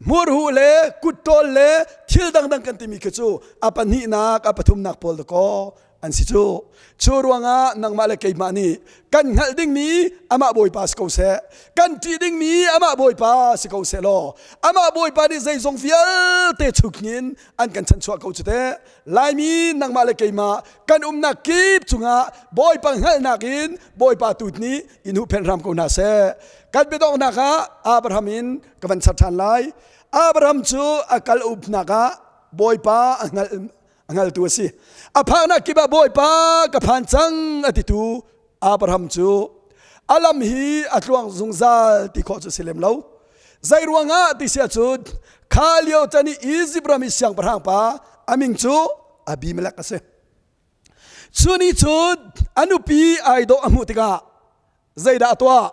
Hmurhuh le kutṭawl le thil dangdang kan timi khi cu a pahnihnak a pathumnak pawl dakaw an si cu. Cu ruangah nangmah le keimah nih kan hngalh dingmi amah Bawipa si ko seh, kan ṭih dingmi amah Bawipa si ko seh law amah Bawipa nih zeizong vialte chungin an kan chanchuah ko cu teh. Laimi nangmah le keimah kan umnak kip cungah Bawipa hngalhnak in Bawipa tu nih in huhphenh hram ko hna seh. Kan biadonghnak ah Abraham in ka van char ṭhan lai. Abraham cu a kal upnak ah Bawipa a hngalh a hngaltu a si. A phaknak kip ah Bawipa ka phan cang a titu Abraham cu a lam hi a tluang zungzal ti khawh cu si lem lo. Zei ruangah ti si ahcun kha lio chan i Izipt ram i siangpahrang pa a min cu Abimelek a si. Cu nih cun a nupi ai dawh a hmuh tikah zeidah a tuah?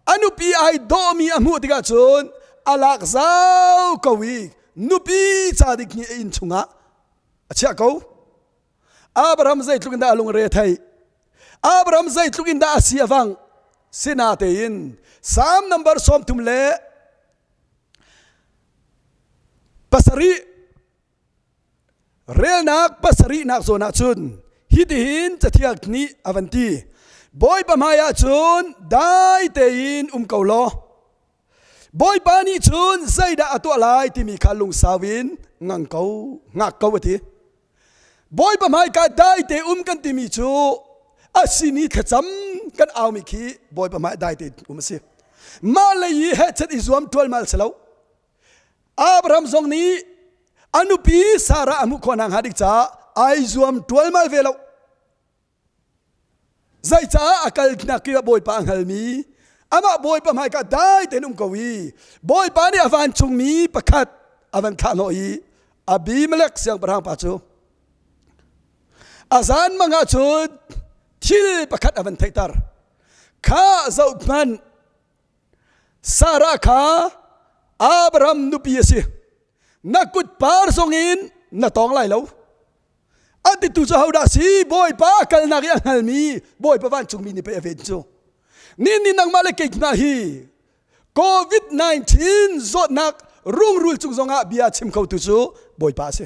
A nupi ai dawhmi a hmuh tikah cun a lak zau ko i nupi ca dik nih a inn chungah a chiah ko. Abraham zeitluk in dah a lungre a theih? Abraham zeitluk in dah a si a vangh? Sinatein Psalm number 37 relnak pasarihnak zawn ah cun hitihin cathiang nih a van ti. Bawipa hmaiah cun dai tein um ko law Bawipa nih cun zeidah a tuah lai timi kha lungsau in ngang ko ngak ko a ti. Bawipa hmaika dai te um kan timi cu a sini thlacam kan aumi khi Bawipa hmai dai te um a si. Mah lei i hehchet i zuam ṭualmal si lo. Abraham zong nih a nupi Sarah a hmuh khawh nakhnga ding caah ai zuam ṭualmal ve lo. Zeicah a kalnak kip ah Bawipa a hngalmi amah Bawipa hmaika dai tein um ko i Bawipa nih a vancungmi pakhat a van thlah hnawh i Abimelek siangpahrang pa cu a zan mang ah cun thil pakhat a van theihter. Kha zoh hmanh Sarah kha Abraham nupi a si. Na kut par zongin na tawng lai lo. A titu cu hodah si? Bawipa a kalnak i a hngalmi Bawipa vancungmi nih pei a ven cu. Ni ni nangmah le keimah hi COVID-19 zawtnak rungrul cung zongah bia chim khotu cu Bawipa a si.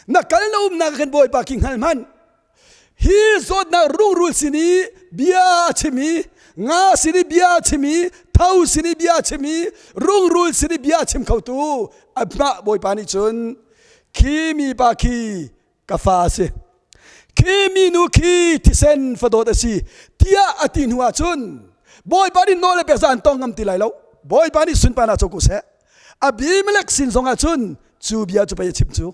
Na kal na umnak khan Bawipa khi hngal hmanh. Hi zawtnak rungrul sin i bia a chim i nga sin i bia a chim i tho sin i bia a chim i rungrul sin i bia a chim khotu amah Bawipa nih cun khi mipa khi ka fa a si khi minu khi thisen fadawt a si tiah a ti hnu ah cun Bawipa nih nawl a pek an tong ngam ti lai lo. Bawipa nih sunparnak co ko seh. Abimelek sin zongah cun cu bia cu pei a chim cu.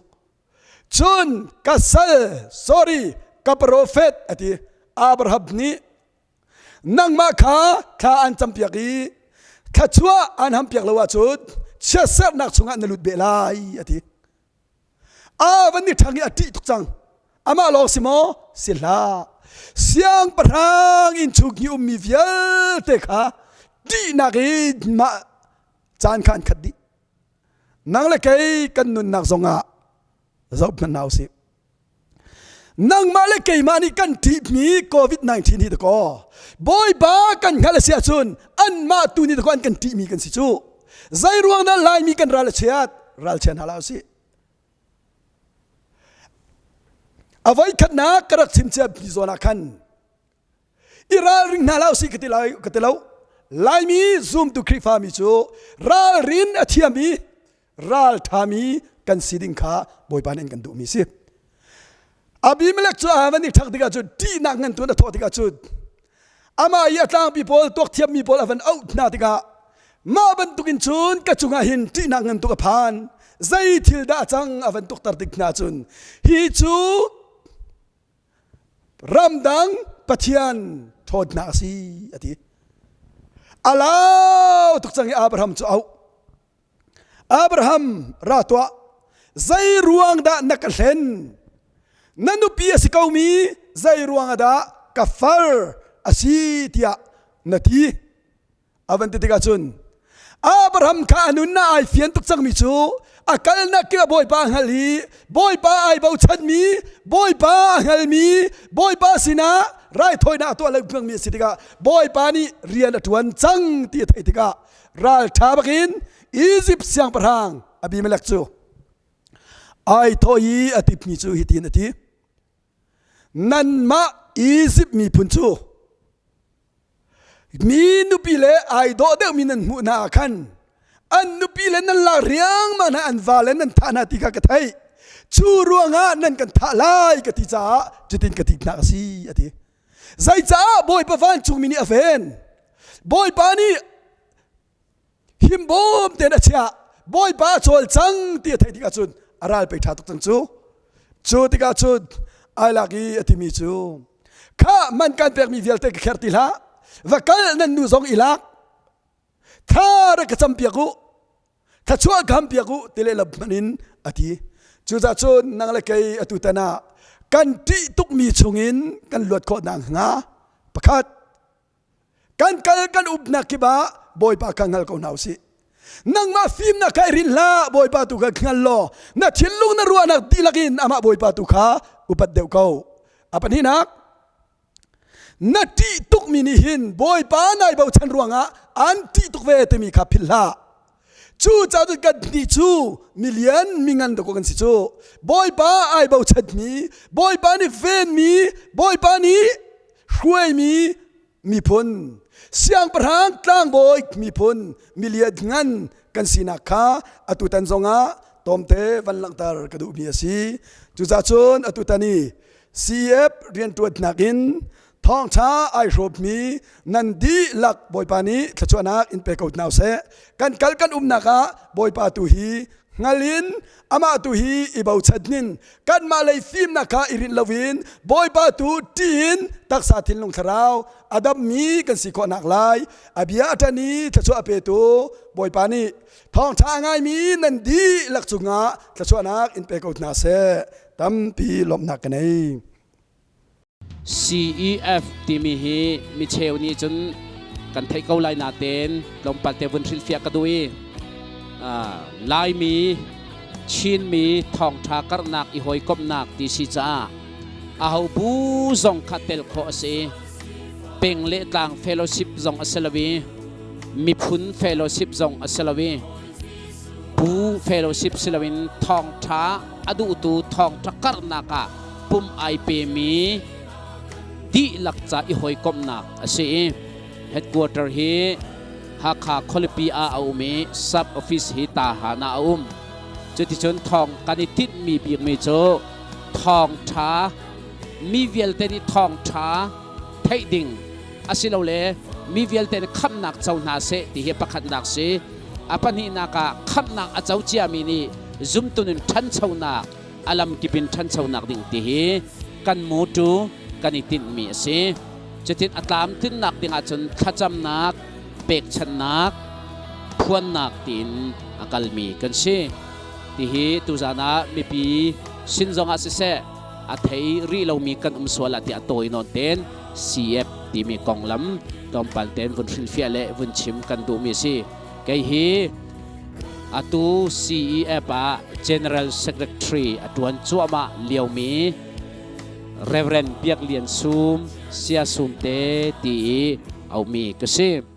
Cun ka sal, sorry, ka profet a ti. Abraham nih nangmah kha thla an campiak i thluachuah an hampiak lo ahcun chiatserhnak chungah na lut beh lai a ti. A van ni ṭhang i a ṭih tuk cang. Amah lawng si maw? Si hlah. Siangpahrang innchung i ummi vialte kha ṭihnak in mah caan kha an khat dih. Nang le kei kan nunnak zongah zoh hmanh hna usih. Nangmah le keimah nih kan ṭihmi COVID-19 hi dakaw Bawipa kan hngalh a si ahcun anmah tu nih dakaw an kan ṭihmi kan si cu. Zei ruang dah Laimi kan ral a chiat? Ralchia hna hlah usih. A voikhatnak ka rak chim cia mi zawn ah khan i ralring hna hlah usih ka ti lai ka ti lo. Laimi zumtu Khrihfami cu ralrin a thiam i ralṭhami kan si ding kha Bawipa nih an kan duhmi si. Abimelek cu a van i ṭhak tikah cun ṭihnak ngan tuan a thawh tikah cun amah i a tlangpi pawl tuak thiammi pawl a van auh hna tikah mah bantukin cun ka cungah hin ṭihnak ngan tuk a phan zei thil dah a cang a van tukter tik hna cun hi cu ramdang Pathian ṭhawnnak a si a ti. A lau tuk cang i Abraham cu auh Abraham, ra tuah. Zei ruang dah na ka hlen? Na nupi a si komi zei ruang ah dah ka far a si tiah na ti? A van ti tikah cun Abraham kha a nunnak ai fian tuk cangmi cu a kalnak kip ah Bawipa a hngal i Bawipa ai bochanmi, Bawipa a hngalmi, Bawipa sinah raithawinak a tuah lengmangmi a si tikah Bawipa nih rian a ṭuan cang ti a theih tikah ralṭha bakin Izipt siangpahrang Abimelek cu ai thawh i a tipmi cu hitin a ti nanmah Izipt miphun cu mi nupi le ai dawh deuhmi nan hmuh hna ah khan an nupi le nan lak riangmang hna an va le nan thah hna ti kha ka theih cu ruangah nan kan thah lai ka ti caah cutin ka ti hna a si a ti Zeicah Bawipa vancungmi nih a ven? Bawipa nih himbawm tein a chiah. Bawipa a cawlcang ti a theih tikah cun a ral pei ṭha tuk cang cu. Cu tikah cun ai lak i a timi cu kha man kan pekmi vialte ka kher ti hlah. Va kal nan nu zong i lak. Tha rak ka campiak u. Thluachuah ka hampiak u ti lehlam hmanh in a ti. Cucaah cun nang le kei atu tan ah kan ṭih tukmi chungin kan luat khawh nakhnga pakhat kan kal kan upnak kip ah Bawipa kha hngal ko hna usih. Nangmah fimnak kha i rinh hlah, Bawipa tu kha hngal law na thinlung na ruahnak dihlak in amah Bawipa tu kha upat deuh ko. A pahnihnak Na ṭih tukmi nih hin Bawipa nai bochan ruangah an ṭih tuk ve timi kha philh hlah. Cucaah cun kan nih cu milian mingan dawk kan si cu. Bawipa ai bochanmi, Bawipa nih venmi, Bawipa nih hruaimi miphun, siangpahrang tlangbawi miphun, milian ngan kan sinak kha atutan zongah tawmte van langhter ka duhmi a si. Cucaah cun atutan i CEF rianṭuannak in thawngṭha ai hrawmmi nan dihlak Bawipa nih thluachuahnak in pe ko hna seh. Kan kal kan umnak ah Bawipa tu hi hngal in amah tu hi i bochan in kanmah lei fimnak kha i rinh loin Bawipa tu ṭih in taksa thinlung thlarau a dammi kan si khawhnak lai a bia a ṭan i thluachuah a petu Bawipa nih thawngṭha a ngaimi nan dihlak cungah thluachuahnak in pe ko hna seh. Tampi lawmhnak ka nei. CEF timi hi micheu nih cun kan theih ko lai natein tlawmpal te vun hrilhfiah ka duh i Laimi Chinmi thawngṭha karhnak i hawikomhnak ti si caah aho bu zong kha tel khawh a si. Peng le tlang fellowship zong a si lo i miphun fellowship zong a si lo i bu fellowship si loin thawngṭha a duhtu thawngṭha karhnak ah pum ai pemi dihlak ca i hawikomhnak a si i headquarter hi Hakha khualipi ah a um i sub office hi Tahan ah a um. Cuticun thawng kan i tinhmi bikmi cu thawngṭha mi vialte nih thawngṭha theih ding asilole Mi vialte nih khamhnak co hna seh ti hi pakhatnak si. A pahnihnak ah khamhnak a co ciami nih zumtu nun ṭhanchonak, a lamkip in ṭhanchonak ding ti hi kan motto kan i tinhmi a si. Cutin a tlamtlinnak ding ahcun thlacamnak, pekchanhnak, phuannak tiin a kalmi kan si. Tihi tuzan ah mipi sin zongah siseh a thei rih lomi kan um sual ah tiah tawi nawn ten CF timi konglam tlawmpal ten vun hrilhfiah le vun chim kan duhmi a si. Kei hi atu CEF ah General Secretary a tuan cuahmah liomi Reverend Biak Lian Sum Sia Sum te ti i aumi ka si.